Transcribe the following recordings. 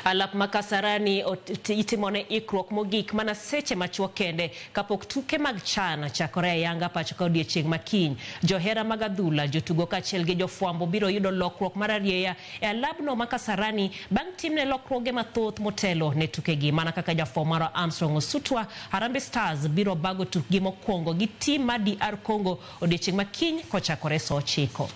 Alap ma Kasarani itimone ikruok mogik mana seche machuok kende kapok tuke mag CHAN chakore ayanga pacho ka odiechieng' ma kiny. Johera mag adhula, jotugo kaachiel gi jofwambo biro yudo lokruok mar arieya e alabno ma Kasarani bang' timne lokruoge mathoth motelo ne tukegi. Mana kaka jafwambo marwa Armstrong Osutwa, Harambee Stars biro bago tukgi mokwongo gi tim mar DR Congo odiechieng' ma kiny kochakore saa 9.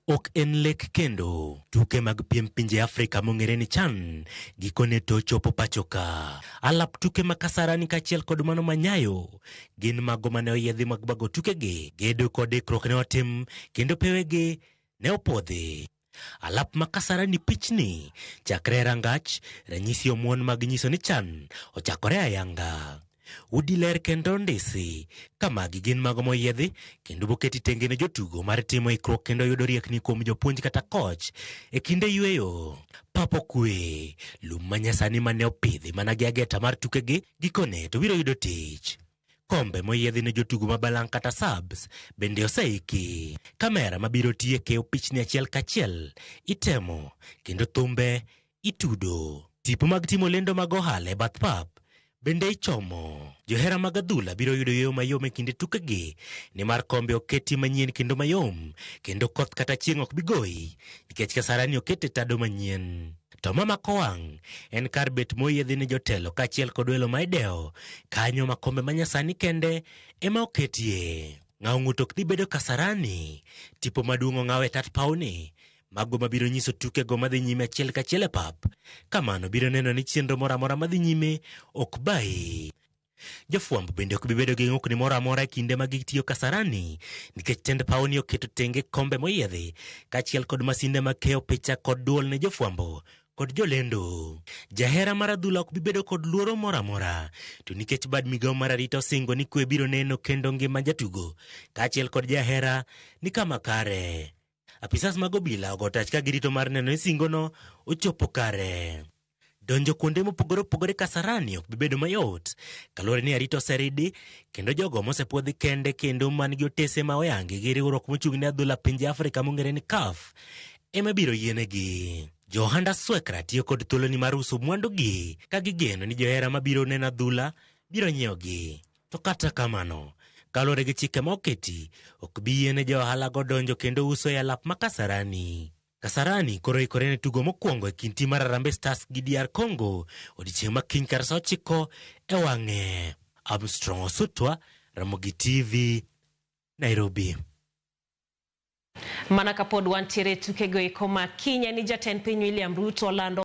Ok en lek kendo. Tuke mag piem pinje Afrika mong'ere ni CHAN gikone to chopo pacho ka. Alap tuke ma Kasarani kaachiel kod mano ma Nyayo gin mago mane oyiedhi mag bago tukegi. Gedo kod ikruok ne otim kendo pewegi ne opwodhi. Alap ma Kasarani pichni chakre e rangach ranyisi omuon mag nyiso ni CHAN ochakore ayanga. Udi ler kendo ndisi ka magi gin mago moyiedhi kendo boketi tenge ne jotugo mar timo ikruok kendo yudo riekni kuom jopuonj kata koch e kinde yueyo. Pap okwe, lum manyasani mane opidhi mana gi ageta mar tukegi gikone to biro yudo tich. Kombe moyiedhi ne jotugo ma balang' kata subs bende oseiki. Kamera mabiro tiyo e keyo pichni achiel kachiel itemo kendo thumbe itudo. Tipo mag timo lendo mag ohala e bath pap bende ichomo. Johera mag adhula biro yudo yueyo mayom e kinde tukegi nimar kombe oketi manyien kendo mayom kendo koth kata chieng' ok bi goyi nikech Kasarani oket e tado manyien. To mamako wang' en kar bet moyiedhi ne jotelo kaachiel kod welo ma idewo kanyo ma kombe manyasani kende ema oketie. Ng'awo ng'ut ok dhi bedo Kasarani. Tipo maduong' ong'aw e tat pawni mago mabiro nyiso tukego madhi nyime achiel kachiel e pap. Kamano biro neno ni chenro moro amora madhi nyime ok bayi. Jofwambo bende ok bi bedo gi ng'ukni moro amora e kinde ma gitiyo Kasarani nikech tend pawni oketo tenge kombe moyiedhi kaachiel kod masinde mag keyo picha kod duol ne jofwambo kod jolendo. Jahera mar adhula ok bi bedo kod luoro moro amora to nikech bad migawo mar arita osingo ni kwe biro neno kendo ngima jatugo kaachiel kod jahera ni kama kare. Apisas mag obila ogo tach ka girito mar neno ni singono ochopo kare. Donjo kuonde mopogore opogore Kasarani ok bi bedo mayot kaluwore ni arita oseridi kendo jogo mosepuodhi kende kendo man gi otese ma oyangi gi riwruok mochung' ne adhula pinje Afrika mong'ere ni CAF ema biro yienegi. Jo ohand Aswekra tiyo kod thuoloni mar uso mwandugi ka gigeno ni johera mabiro neno adhula biro nyiewogi. To kata kamano, kaluwore gi chike ma oketi, ok bi yiene jo ohalago donjo kendo uso e alap ma Kasarani. Kasarani koro ikore ne tugo mokwongo e kind tim mar Harambee Stars gi DR Congo odiechieng' ma kiny kar sa 9 e wang'e. Armstrong Osutwa, Ramogi TV, Nairobi. Mana kapod wantiere e tukego eko ma kiny en ni jatend piny William Ruto olando